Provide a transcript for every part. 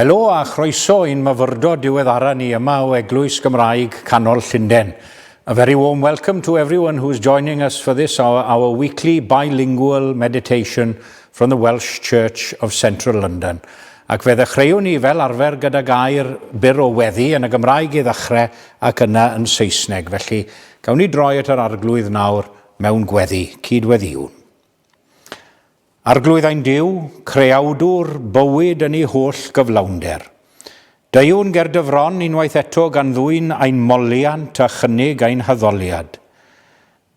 Helo a chroeso i'n myfyrdod diweddara ni yma o Eglwys Gymraeg Canol Llundain. A very warm welcome to everyone who's joining us for this, our, our weekly bilingual meditation from the Welsh Church of Central London. Ac fe ddechreuwn ni fel arfer gyda gair byr o weddi yn y Gymraeg i ddechrau ac yna yn Saesneg. Felly, gawn ni droi at yr Arglwydd nawr mewn gweddi, cyd-weddïwn. Arglwydd ein Duw, creawdwr bywyd yn ei holl gyflawnder. Deuwn ger dy fron unwaith eto gan ddwyn ein moliant a chynnig ein haddoliad.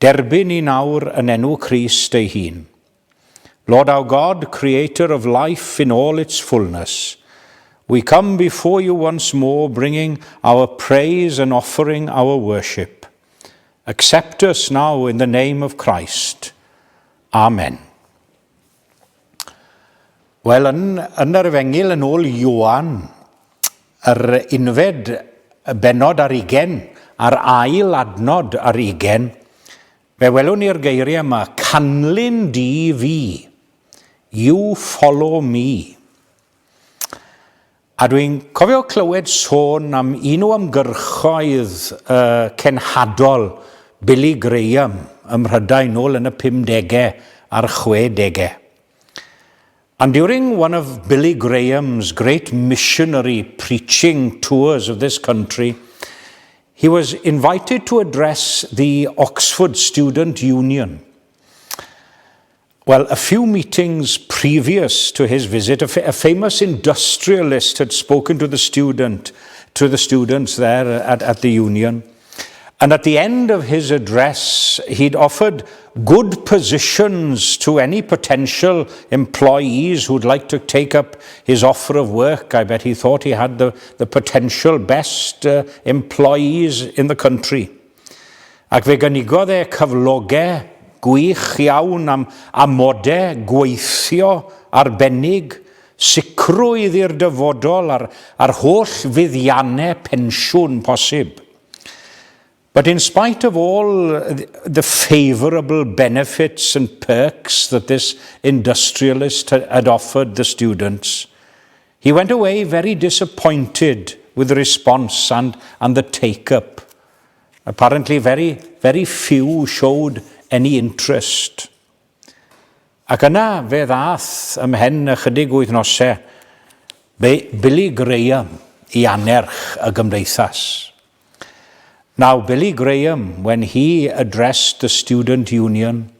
Derbyn ni nawr yn enw Crist ei hun. Lord our God, creator of life in all its fullness, we come before you once more bringing our praise and offering our worship. Accept us now in the name of Christ. Amen. Wel, yn, yn yr efengyl yn ôl Ioan, yr unfed bennod ar ugen, a'r ail adnod ar ugen, fe welwn ni'r geiriau yma, canlyn di fi, you follow me. A dwi'n cofio clywed sôn am un o ymgyrchoedd uh, cenhadol Billy Graham ym Mhrydain nôl yn y 50au a'r 60au. And during one of Billy Graham's great missionary preaching tours of this country, he was invited to address the Oxford Student Union. Well, a few meetings previous to his visit, a, a famous industrialist had spoken to the student, to the students there at, at the union. And at the end of his address, he'd offered good positions to any potential employees who'd like to take up his offer of work. I bet he thought he had the, the potential best employees in the country. Ac fe gynigodd e cyflogau gwych iawn am amodau gweithio arbennig, sicrwydd i'r dyfodol a'r, a'r holl fuddiannau pensiwn posib. But in spite of all the favourable benefits and perks that this industrialist had offered the students, he went away very disappointed with the response and, and the take-up. Apparently very, very few showed any interest. Ac yna fe ddath ymhen ychydig wythnosau Billy Graham i anerch y gymdeithas. Now, Billy Graham, when he addressed the student union,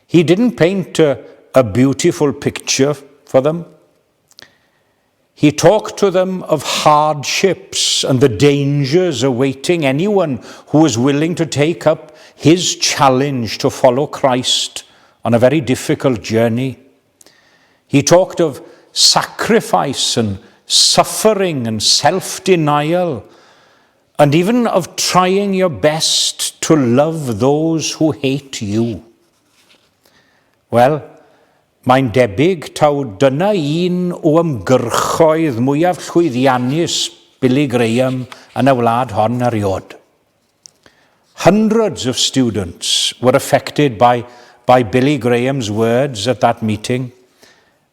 he didn't paint a, a beautiful picture for them. He talked to them of hardships and the dangers awaiting anyone who was willing to take up his challenge to follow Christ on a very difficult journey. He talked of sacrifice and suffering and self-denial, and even of trying your best to love those who hate you. Well, Mae'n debyg taw dyna un o ymgyrchoedd mwyaf llwyddiannus Billy Graham yn y wlad hon erioed. Hundreds of students were affected by, by Billy Graham's words at that meeting,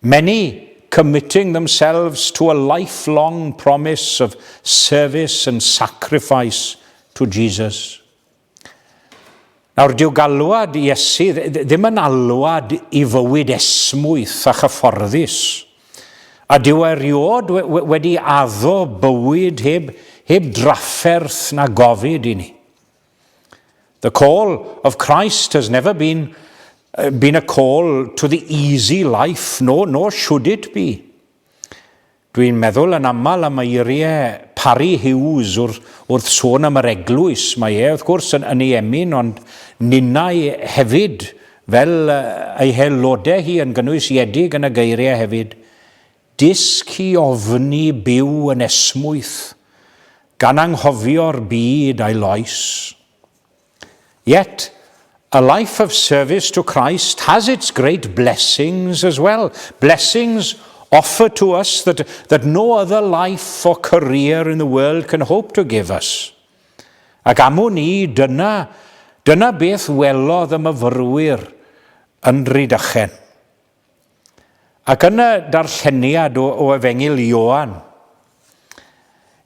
many committing themselves to a lifelong promise of service and sacrifice to Jesus. Nawr, dyw galwad Iesu ddim yn alwad i fywyd esmwyth a chyfforddus. A dyw erioed wedi addo bywyd heb, heb drafferth na gofid i ni. The call of Christ has never been, been a call to the easy life, no, nor should it be. Dwi'n meddwl yn aml am eiriau Parry Hughes wrth, wrth sôn am yr eglwys. Mae e, wrth gwrs, yn, yn ei emyn, ond ninnau hefyd, fel ei haelodau hi yn gynwysiedig yn y geiriau hefyd. Dysg hi ofni byw yn esmwyth, gan anghofio'r byd a'i loes. Yet, a life of service to Christ has its great blessings as well. Blessings offered to us that, that no other life or career in the world can hope to give us. Ac am wn i, dyna, dyna beth welodd y myfyrwyr yn Rhydychen. Ac yn y darlleniad o, o Efengyl Ioan,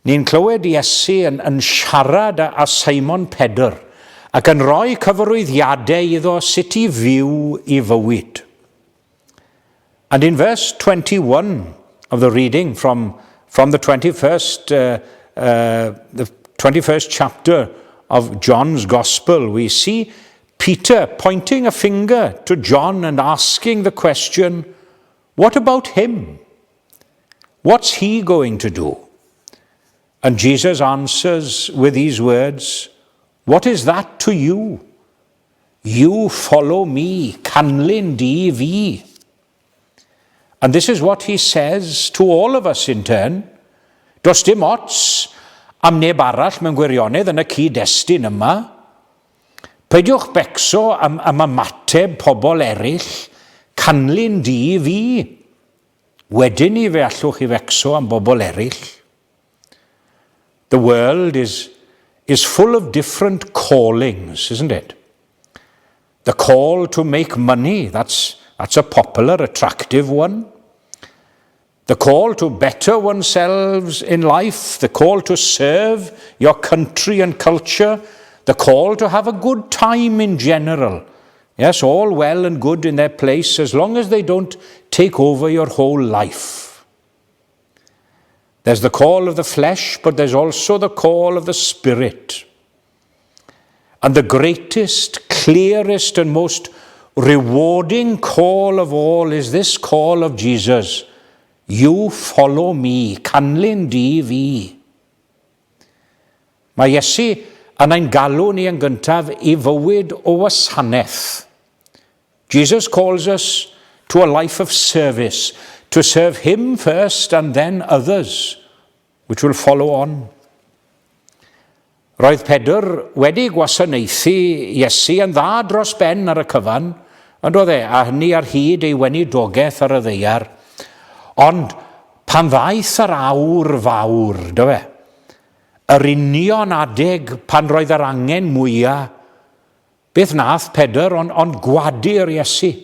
ni'n clywed Iesu yn, yn siarad â, â Simon Pedr ac yn rhoi cyfarwyddiadau iddo sut i fyw i fywyd. And in verse 21 of the reading from, from the 21st, uh, uh, the 21st chapter of John's Gospel, we see Peter pointing a finger to John and asking the question, What about him? What's he going to do? And Jesus answers with these words, What is that to you? You follow me, canlyn di fi. And this is what he says to all of us in turn. Does dim ots am neb arall mewn gwirionedd yn y cyd-destun yma. Peidiwch becso am, am ymateb pobl eraill, canlyn di fi. Wedyn ni fe allwch chi fecso am bobl eraill. The world is, is full of different callings, isn't it? The call to make money, that's, that's a popular, attractive one. The call to better oneself in life, the call to serve your country and culture, the call to have a good time in general. Yes, all well and good in their place as long as they don't take over your whole life. There's the call of the flesh, but there's also the call of the spirit. And the greatest, clearest, and most rewarding call of all is this call of Jesus You follow me, canlyn di fi. Mae Iesu yn ein galw ni yn gyntaf i fywyd o wasanaeth. Jesus calls us to a life of service, to serve him first and then others, which will follow on. Roedd Pedr wedi gwasanaethu Iesu yn dda dros ben ar y cyfan, ond oedd e, a hynny ar hyd ei weinidogaeth ar y ddaear. Ond pan ddaeth yr awr fawr, do fe, yr union adeg pan roedd yr angen mwyaf, beth nath Pedr ond, ond gwadu'r Iesu.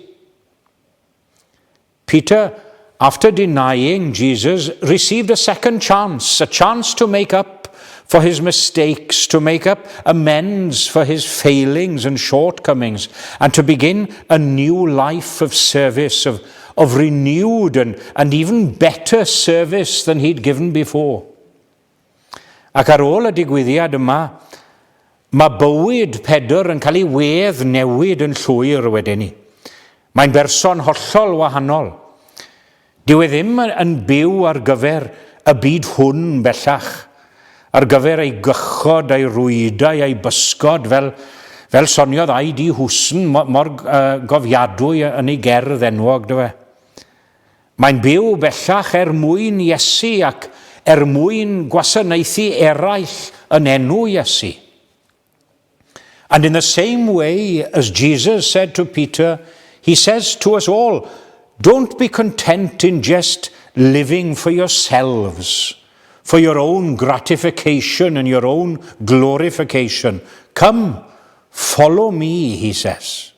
Peter, after denying Jesus, received a second chance, a chance to make up for his mistakes, to make up amends for his failings and shortcomings, and to begin a new life of service, of, of renewed and, and even better service than he'd given before. Ac ar ôl y digwyddiad yma, mae bywyd Pedr yn cael ei wedd newid yn llwyr wedyn ni. Mae'n berson hollol wahanol. Dyw e ddim yn byw ar gyfer y byd hwn bellach, ar gyfer ei gychod, ei rwydau, ei bysgod, fel, fel soniodd I.D. Hwsyn mor uh, gofiadwy yn ei gerdd enwog, dyw e. Mae'n byw bellach er mwyn Iesu ac er mwyn gwasanaethu eraill yn enw Iesu. And in the same way as Jesus said to Peter, he says to us all, don't be content in just living for yourselves, for your own gratification and your own glorification. Come, follow me, he says.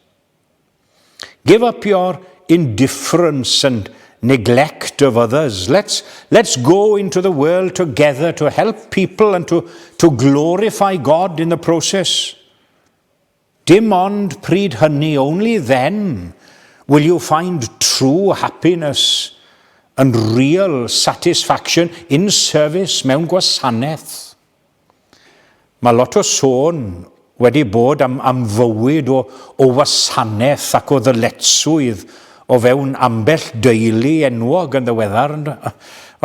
Give up your indifference and neglect of others. Let's, let's go into the world together to help people and to, to glorify God in the process. Dim ond pryd hynny, only then will you find true happiness and real satisfaction in service mewn gwasanaeth. Mae lot o sôn wedi bod am, am fywyd o, o wasanaeth ac o ddyletswydd o fewn ambell deulu enwog yn ddiweddar.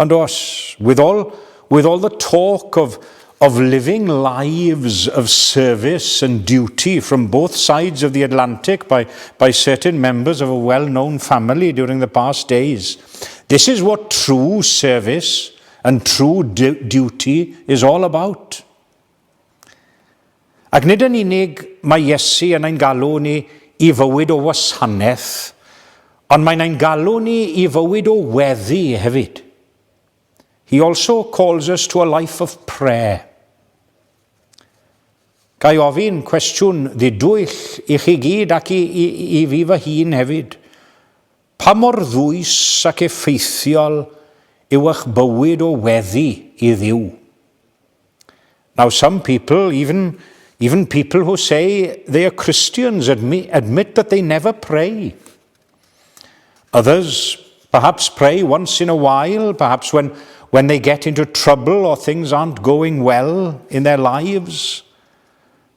Ond os, with all, with all the talk of, of living lives of service and duty from both sides of the Atlantic by, by certain members of a well-known family during the past days. This is what true service and true duty is all about. Ac nid yn unig mae Iesu yn ein galw ni i fywyd o wasanaeth, ond mae'n ein galw ni i fywyd o weddi hefyd. He also calls us to a life of prayer. Ga i ofyn cwestiwn ddidwyll i chi gyd ac i, i, i fi fy hun hefyd. Pa mor ddwys ac effeithiol yw eich bywyd o weddi i Dduw? Now some people, even, even people who say they are Christians, admit, admit that they never pray. Others perhaps pray once in a while, perhaps when, when they get into trouble or things aren't going well in their lives.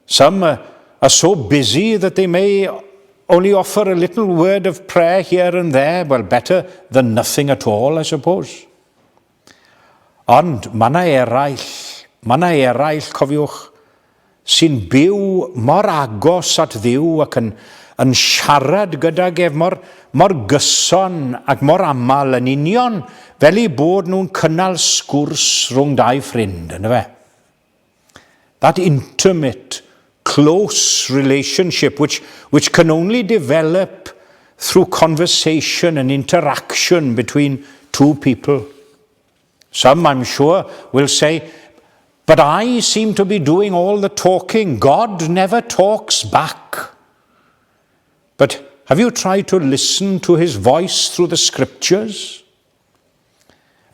Some are, are so busy that they may only offer a little word of prayer here and there. Well, better than nothing at all, I suppose. Ond mae yna eraill, mae yna eraill, cofiwch, sy'n byw mor agos at Dduw ac yn, yn siarad gydag ef mor, mor gyson ac mor aml yn union fel eu bod nhw'n cynnal sgwrs rhwng dau ffrind, yna fe. That intimate, close relationship which, which can only develop through conversation and interaction between two people. Some, I'm sure, will say, but I seem to be doing all the talking. God never talks back. But have you tried to listen to his voice through the scriptures?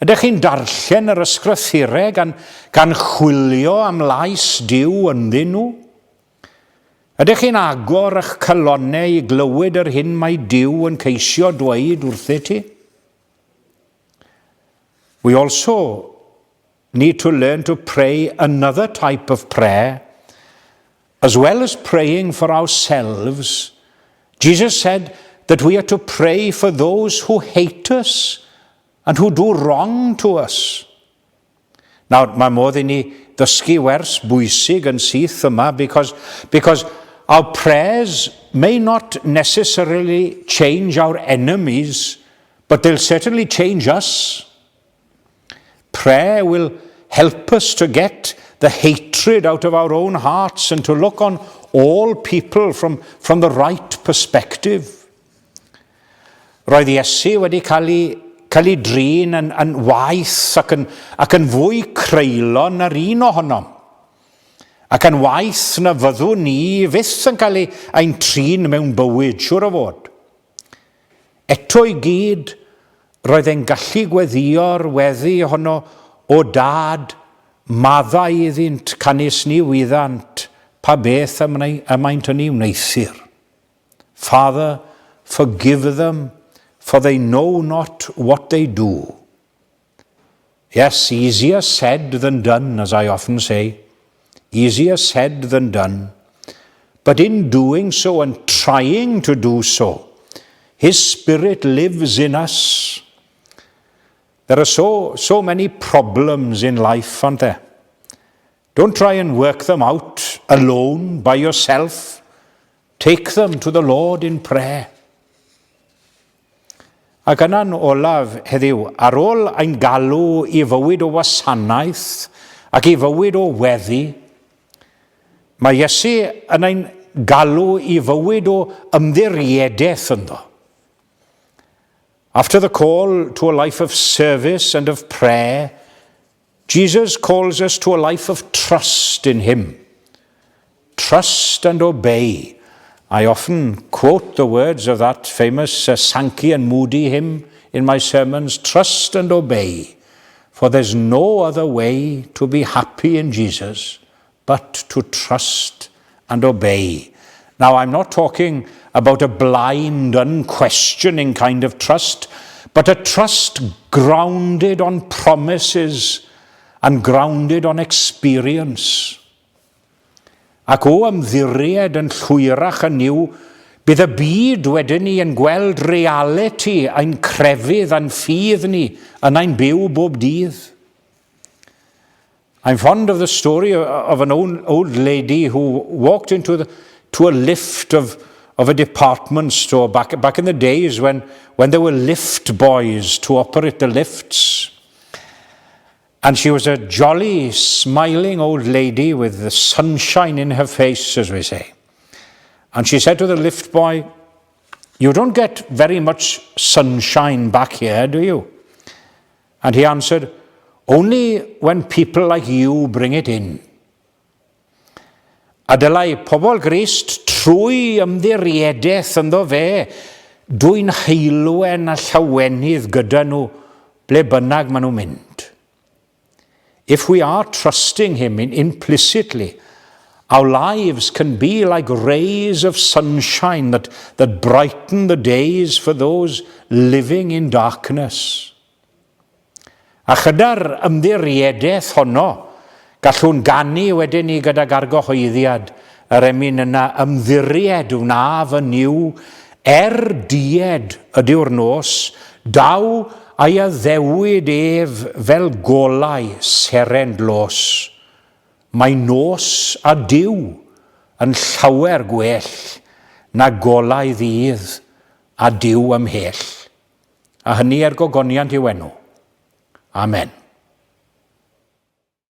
Ydych chi'n darllen yr ysgrythurau gan, gan chwilio am lais Duw ynddyn nhw? Ydych chi'n agor eich calonnau i glywed yr hyn mae Duw yn ceisio dweud wrthyt ti? We also need to learn to pray another type of prayer. As well as praying for ourselves, Jesus said that we are to pray for those who hate us and who do wrong to us. Nawr, mae modd i ni ddysgu wers bwysig yn syth yma because, because our prayers may not necessarily change our enemies, but they'll certainly change us. Prayer will help us to get the hatred out of our own hearts and to look on all people from, from the right perspective. Roedd Iesu wedi cael ei, cael ei drin yn, yn waeth ac yn, ac yn fwy creulon na'r un ohonom. Ac yn waeth na fyddwn ni fyth yn cael ei ein trin mewn bywyd, siŵr o fod. Eto i gyd, roedd e'n gallu gweddïo'r weddi honno o dad, maddau iddynt canys ni wyddant pa beth y maent yn ei wneuthur. Father, forgive them, for they know not what they do. Yes, easier said than done, as I often say. Easier said than done. But in doing so and trying to do so, His Spirit lives in us. There are so, so many problems in life, aren't there? Don't try and work them out alone by yourself. Take them to the Lord in prayer. Ac yna'n olaf heddiw, ar ôl ein galw i fywyd o wasanaeth ac i fywyd o weddi, mae Iesu yn ein galw i fywyd o ymddiriedaeth ynddo. After the call to a life of service and of prayer, Jesus calls us to a life of trust in him. Trust and obey. I often quote the words of that famous Sankey and Moody hymn in my sermons, trust and obey, for there's no other way to be happy in Jesus but to trust and obey. Now, I'm not talking about a blind, unquestioning kind of trust, but a trust grounded on promises and grounded on experience. Ac o ymddiried yn llwyrach yn Nuw, bydd y byd wedyn ni yn gweld reality ein crefydd a'n ffydd ni yn ein byw bob dydd. I'm fond of the story of an old, old lady who walked into the, to a lift of, of a department store back, back in the days when, when there were lift boys to operate the lifts. And she was a jolly, smiling old lady with the sunshine in her face, as we say. And she said to the lift boy, You don't get very much sunshine back here, do you? And he answered, Only when people like you bring it in. A dylai pobl Grist trwy ymddiriedaeth ynddo fe dwyn heulwen a llawenydd gyda nhw ble bynnag maen nhw'n mynd. If we are trusting him in implicitly, our lives can be like rays of sunshine that, that brighten the days for those living in darkness. A chyda'r ymddiriedaeth honno, gallwn ganu wedyn ni gydag argyhoeddiad yr emyn yna, ymddiried wnaf yn Nuw, er dued ydyw'r nos, daw a'i addewid ef fel golau seren dlos. Mae nos a Duw yn llawer gwell na golau ddydd a Duw ymhell. A hynny er gogoniant i'w enw. Amen.